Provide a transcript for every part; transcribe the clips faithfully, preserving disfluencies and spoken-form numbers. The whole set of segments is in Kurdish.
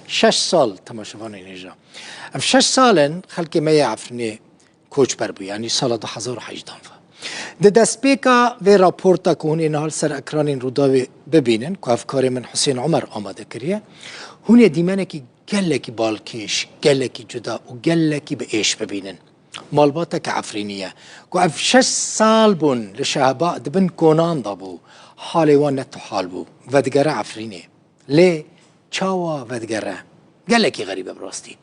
Şeş sal temaşevanên hêja. Ev şeş sal in xelkê me yê Efrînê koçber bû, yanî sala du hezar û hejdan ve. Di destpêka vê raporta ku hûn ê niha li ser ekranên Rûdawê bibînin, ku hevkarê min Husên Omer amade kiriye, hûn ê dîmenekî gelekî balkêş, gelekî cuda û gelekî bi êş bibînin. Malbateke Efrînî ye, ku ev şeş sal bûn li Şehba di bin konan de bû, halê wan ne tu hal bû, vedigere Efrînê. Lê çawa vedigere? Gelekî xerîb e bi rastî.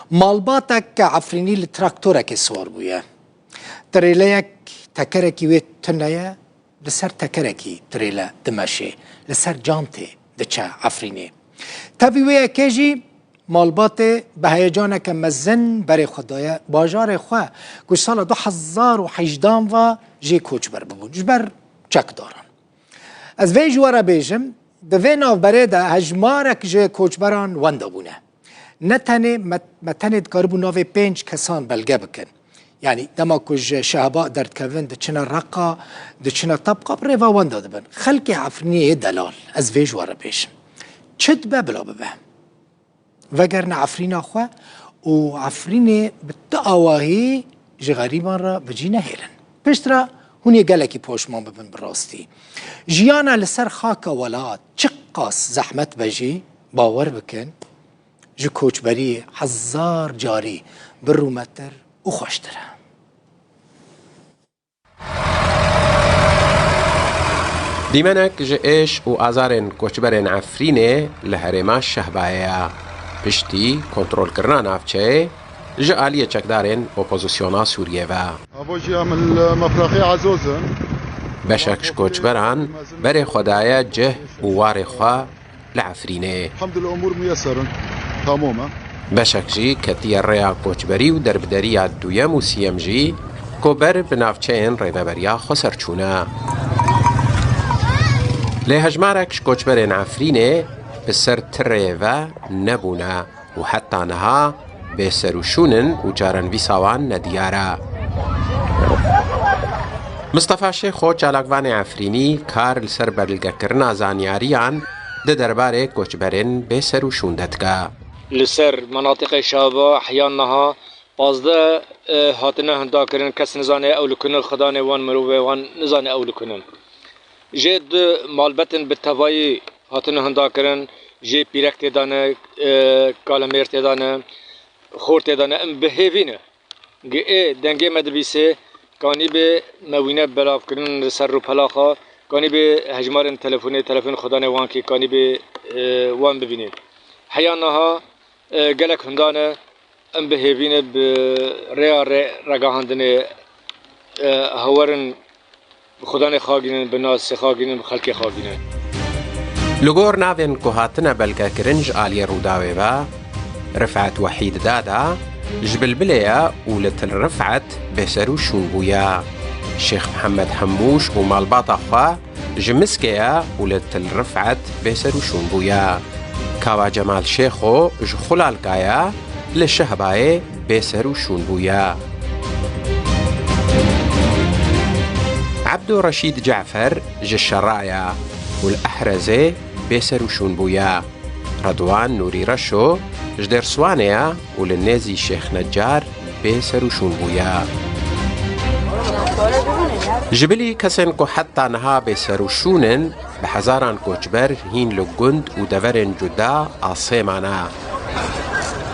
Malbateke Efrînî li traktorekê siwar bûye. Tirêleyek tekerekî wê tune ye, li ser tekerekî tirêle dimeşê, li ser cantê diçe Efrînê. Tevî wê yekê jî malbatê bi heyecaneke mezin berê xwe daye bajarê xwe, ku sala du hezar û hejdan ve jê koçber bibûn ji ber çekdaran. Ez vê ji we re bêjim, di vê navberê de hejmarek ji koçberan wenda bûne. Ne tenê me, me tenê dikaribû navê pênc kesan belge bikin. Yanî dema ku ji Şehba derdikevin, diçine Reqa, diçine Tebqa, bi rêva wenda dibin. Xelkê Efrînê yê delal, ez vê ji we re bêjim. Çi dibe bila bibe. Vegerine Efrîna xwe û Efrînê bi tu awahî ji xerîban re bi cî nehêlin. Piştre hûn ê gelekî poşman bibin bi rastî. Jiyana li ser xaka welat çiqas zehmet be jî, bawer bikin, ji koçberiyê hezar carî bi rûmettir û xweştir e. Dîmenek ji êş û azarên koçberên Efrînê li herêma Şehbayê ye. Piştî kontrolkirina navçeyê ji aliyê çekdarên opozisyona Sûriyê ve. Avo jî em li Mefrexê Ezoz in. Beşek ji koçberan berê xwe daye cih û warê xwe li Efrînê. Hemdulillah, umûr muyeser in. Tamam e. Beşek jî ketiye rêya koçberî û derbideriya duyem û siyem jî ku ber bi navçeyên Rêveberiya Xweser çûne. Lê hejmarek ji koçberên Efrînê bi ser tirê ve nebûne û heta niha bêserûşûn in û çarenivîsa wan nediyar e. Mistefa Şêxo, çalakvanê Efrînî, kar li ser belgekirina zanyariyan di derbarê koçberên bêserûşûn de dike. Li ser menatiqê Şaba heya niha pazdeh, e, hatine hundakirin, kes nizane ew li ku ne, xidanê wan mirovê wan nizane ew li ku ne. Jê du malbetin bi tevayî hatine hundakirin, jê pîrek tê de ne, e, kalemêr tê de ne, xor tê de ne, em bi hêvî ne. Gi ê dengê me dibîsê, kanî bê me wîne belavkirin li ser rûpelaxa, kanî bê hejmarên telefonê, telefon xudanê wan kê, kanî bê, e, wan bibînê. Heya niha, e, gelek hundan e, em bi hêvî ne bi rêya rê-, regahandinê, e, hewerin bi xudanê xagînin, bi nasê xagînin, bi xelkê xagînin. Li gor navên ku hatine belgekirin ji aliyê Rûdawê ve, Rifet Wehîd Dada ji Bilbilê ye û li Til Rifet bêserûşûn bûye. Şêx Mihemed Hemûş û malbata xwe ji Miskê ye û li Til Rifet bêserûşûn bûye. Kawa Cemal Şêxo ji Xulalka ye, li Şehbayê bêserûşûn bûye. Ebdo Reşîd Cefer ji Şera ye û li Ehrezê bêserûşûn bûye. Redwan Nûrî Reşo ji Dêrsiwanê ye û li nêzî Şêx Necar bêserûşûn bûye. Ji bilî kesên ku heta niha bêserûşûn in, bi hezaran koçber hîn li gund û deverên cuda asê mane.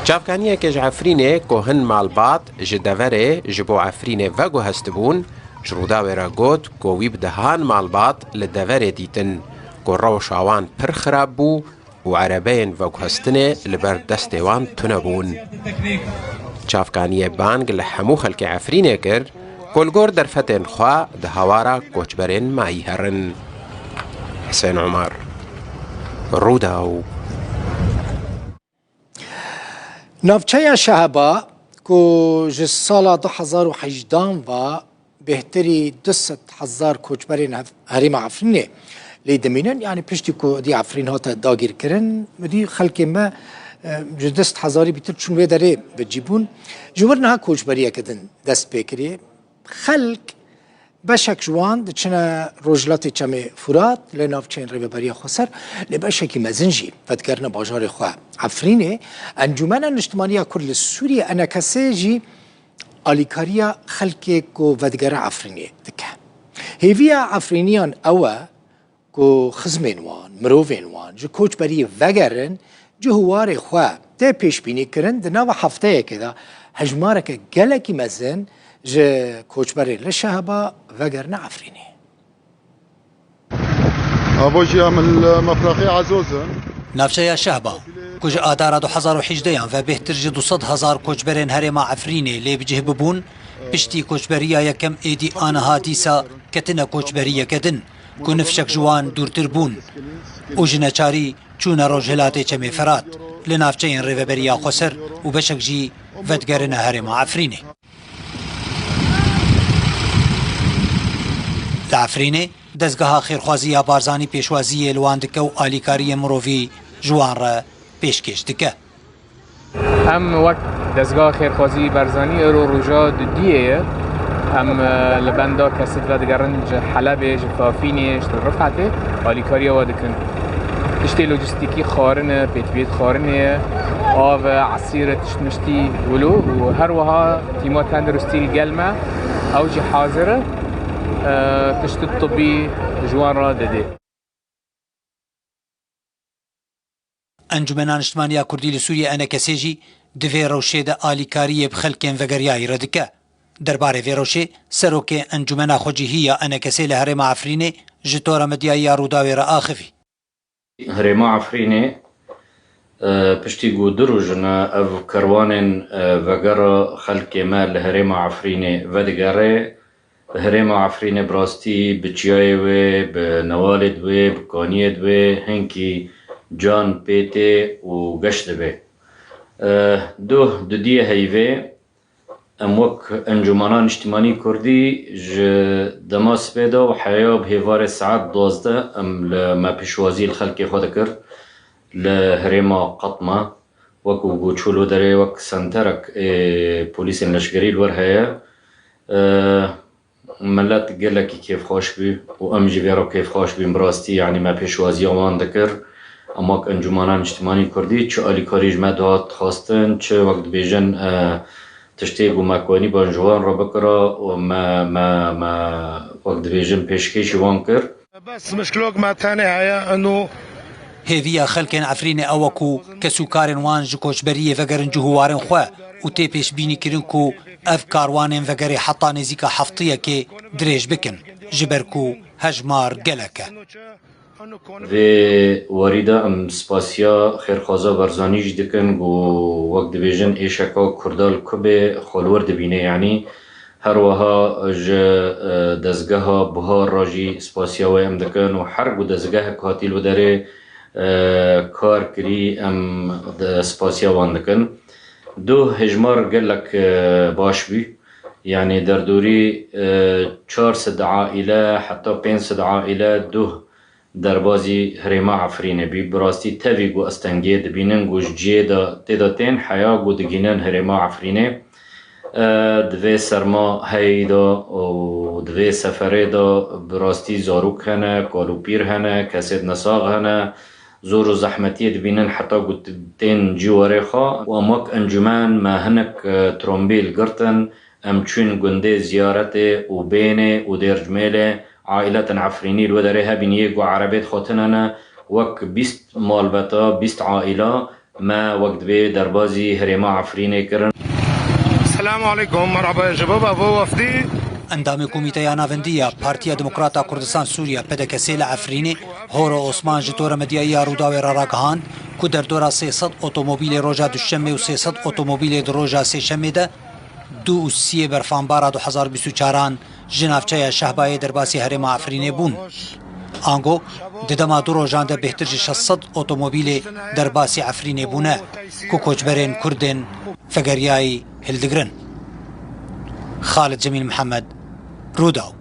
Çavkaniyekê ji Efrînê ku hin malbat ji deverê ji bo Efrînê veguhestibûn, ji Rûdawê re got ku wî bi dehan malbat li deverê dîtin ku rewşa wan pir xirab bû û erebeyên veguhestinê li ber destê wan tune bûn. Çavkaniyê bang li hemû xelkê Efrînê kir ku li gor derfetên xwe di hawara koçberên mayî herin. Hisên Omar, Rûdaw. Navçeya Şeheba ku ji sala du hezar û hejdan ve bêhtirî du sed hezar koçberên hev-, herêma Efrînê lê dimînin. Yanî piştî ku dî Efrîn hate dagîrkirin, dî xelkê me, e, ji du sed hezarî bîtir çûn wê derê bi cî bûn. Ji wir niha koçberiyeke din dest pê kiriye. Xelk Beşek ji wan diçine Rojhilatê Çemê Furat, li navçeyên Rêveberiya Xweser, lê beşekî mezin jî vedigerine bajarê xwe Efrînê. Encûmena Niştimaniya Kurd li Sûriyê, E N K S, jî alîkariya xelkê ku vedigere Efrînê dike. Hêviya Efrîniyan ew e ku xizmên wan, mirovên wan ji koçberiyê vegerin, cih û warê xwe tê pêşbînîkirin, di nava hefteyekê de hejmareke gelekî mezin ji koçberên li Şehba vegerine Efrînê. Abo jî em li Mefrexê Ezoz in. Navçeya Şehba, ku ji Adara du hezar û hejdeh ve bêhtir ji du sed hezar koçberên herêma Efrînê lê bi cih bibûn, piştî koçberiya yekem êdî aniha dîsa ketine koçberiyeke din, ku nifşek ji wan dûrtir bûn û ji neçarî çûne Rojhilatê Çemê Ferat, li navçeyên Rêveberiya Xweser û beşek jî vedigerine herêma Efrînê. Li Efrînê dezgeha xêrxwazî ya Barzanî pêşwaziyê li wan dike û alîkariyê mirovî ji wan re pêşkêş dike. Em wek dezgeha xêrxwazî Barzanî îro roja dudiyê ye. Em, e, li benda kesît vedigerin ji Helebê, ji Kafînê, ji Rifetê alîkariya we dikin. Tiştê lojîstîkî xwarin e, pêtiviyê xwarinê ye, av e, esîr e, tişt miştî wilo û her wiha tîma tenduristî li gel me, ew jî hazir e, e, tişt tibî ji wan re didê. Encûmena Niştimaniya Kurdî li Sûriyê, E N K S, jî di vê rewşê de alîkariyê bi xelkên vegeriyayî re dike. Derbarê vê rewşê, serokê Encûmena Xwecihî ya E N K S li herêma Efrînê ji tora medyayî ya Rûdawê re axivî. Herêma Efrînê, e, piştî ku du roj in ev kerwanên, e, vegera xelkê me li herêma Efrînê vedigere, herêma Efrînê bi rastî bi çiyayê wê, bi newalê di wê, bi kaniyê di wê, hinkî can pê tê û geş dibe. E, duh dudiyê heyvê, em wek Encûmana Niştimanî Kurdî ji dema sibê de û heya bi hêvarê saet duwazdeh em li me pêşwazî li xelkê xwe dikir li herêma Qatma, wek ku goçûl û derê wek senterek ê polîsên leşgerî li wir heye. E, Milet gelekî kêfxweş bû û em jî vê re kêfxweş bûn. Bi rastî, yanî me pêşwaziya wan dikir. Em wek Encûmana Niştimanî Kurdî çi alîkarî ji me dihat xwestin, çi wek dibêjin, e, tiştê ku me kanîban ji wan re bikira û me, me, me wek dibêjin pêşkêşî wan kir. Bes mişkilok me tenê heye, ino Hêviya xelkên Efrînê ew e ku kesûkarên wan ji koçberiyê vegerin cih û warên xwe û tê pêşbînîkirin ku ev karwanên vegerê heta nêzîka hefteyekê dirêj bikin, ji ber ku hejmar gelek e. Vê warî de em spasiya xêrxwaza Barzanî jî dikin ku wek dibêjin êşeka Kurda li Kubê xwe li wir dibîne, yanî Her wiha ji, e, dezgeha Buhar re jî spasiya wê em dikin û her ku dezgehek hatî li derê, e, kar kirî, em de spasiya wan dikin. Duh hejmar gelek, e, baş bû. Yanî derdorî, e, çar sed aîle heta pênc sed aîle duh derbazî herêma Efrînê bî. Bi rastî tevî ku estengê dibînin ku ji cihê de tê de tên heya ku digihînin herêma Efrînê. E, di vê serma heyî de û di vê seferê de bi rastî zarok hene, kal û pîr hene, kesêt nesax hene, zor û zehmetiyê dibînin heta ku t-, tên cîwarê xwe. Û em wek encûmen me hinek, e, trombîl girtin. Em çûn gundê Ziyaretê û Bênê û Dêrcmêlê, aîletên Efrînî li wê derê hebîn yê ku erebê dixwe tune ne, wek bîst malbeta, bîst aîla me wek divê derbazî herêma Efrînê kirin. Selamu aleykum, merhaba, ji bo bavo wefdî. Endamê Komîteya Navendî ya Partiya Demokrata Kurdistan Sûriye, P D K S, li Efrînê, Horo Osman, ji tora medyayî ya Rûdawê re ragihand ku derdora sê sed otomobîlê roja Duşemê û sê sed otomobîlê di roja Sêşemê de, du û siyê berfanbara du hezar bîst û çaran ji navçeya Şehbayê derbasî herêma Efrînê bûn. Ango di dema du rojan de bêhtir ji şeş sed otomobîlê derbasî Efrînê bûne ku koçberên Kurd ên vegeriyayî hildigirin. Xalid Cemîl Mihemed, Rûdaw.